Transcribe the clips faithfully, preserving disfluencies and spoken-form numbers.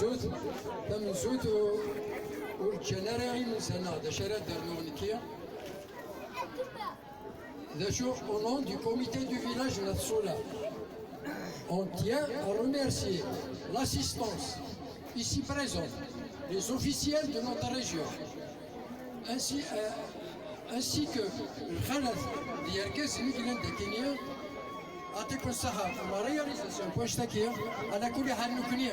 Tamenzut, tamenzut ur, ur ǧǧan ara imenzaneɣ d acu ara d-rnuɣ nekki. D acu, au nom du comité du village n At Sula, on tient à remercier l'assistance ici présente, les officiels de notre région, ainsi, euh, ainsi que lxalat d yergazen i yellan dagini. Atik n ṣṣaḥa, la réalisation n wanect-agi, ala kulli ḥal nekkni,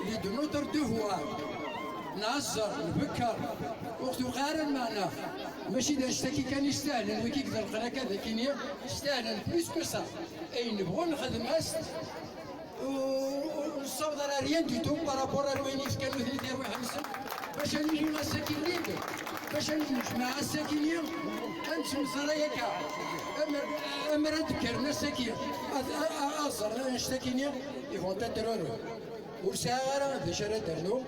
li de notre devoir, nɛezzer, nbekker, ur ɣ-tuqiɛ ara lmeɛna. Mačči d anect-agi kan i stahlen, wigi d lqraka dagini, stahlen plus que ça. Ayen nebɣu nxedm-as, ur nessaweḍ ara rien du tout par rapport ar wayen yefkan nutni di rwiḥ-nsen. Bac ad nili ass-agi libre, bac ad nejmeɛ ass-agi-nni, ad nettmeẓray akka. Amer, amer ad d-kkren ass-agi, ad, a, a, ad ẓren annect-agi-nni, ils vont être heureux. Ur sɛiɣ ara d acu ara d-rnuɣ.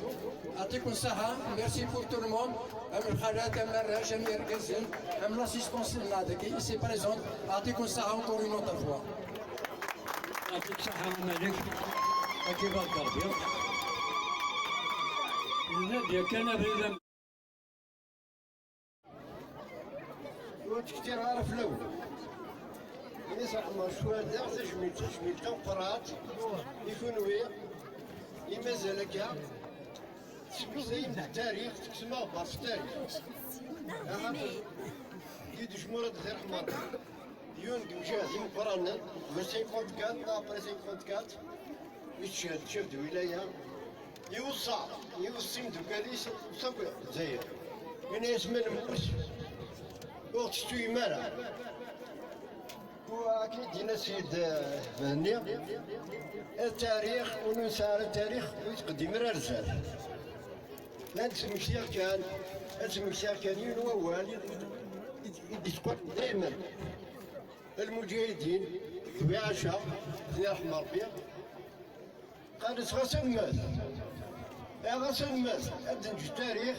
Atik n ṣṣaḥa, merci pour tout le monde. Am lxalat, am arrac, am yergazen, am l'assistance n la dagi ici présente. Atik n ṣṣaḥa encore une autre fois. Atik ṣaḥa a Malik. Ad k-ibarek Rebbi. Nenna-d yakan abrid am- Ur ttkettreɣ ara fell-awen. Ini-as ṛeḥma cwiya daɣ tajmilt, tajmilt tameqqrant i kunwi i mazal akka. Tesmektayemt deg tarix, tekksem aɣebbar s tarix. Axaṭer Didi Cmurad di ṛeḥma Ṛebbi, d yiwen deg imjahden imeqqranen, uqbel cinquante-quatre, neɣ après cinquante-quatre, yettcehd ccaf d wilaya, iweṣṣa, iweṣṣa imeddukal-is s akk Lezzayer. Ini-as ma nemmut, ur ɣ-tettu yemma ara. U akken i d-yenna Ssid, eh, Mhenni, tarix, ur nesɛi ara tarix, ur yettqeddim ara ar zdat. La d-smektiɣ kan, ad smektiɣ kan yiwen wawal i, i, i d-yettqaḍen daymen. Lmuǧahidin, ṭṭbiɛa-ca, ad ten-yerḥem Ṛebbi. Qqaren-as ɣas ad nmet. Eh, ɣas ad nmet, ad d-neǧǧ tarix,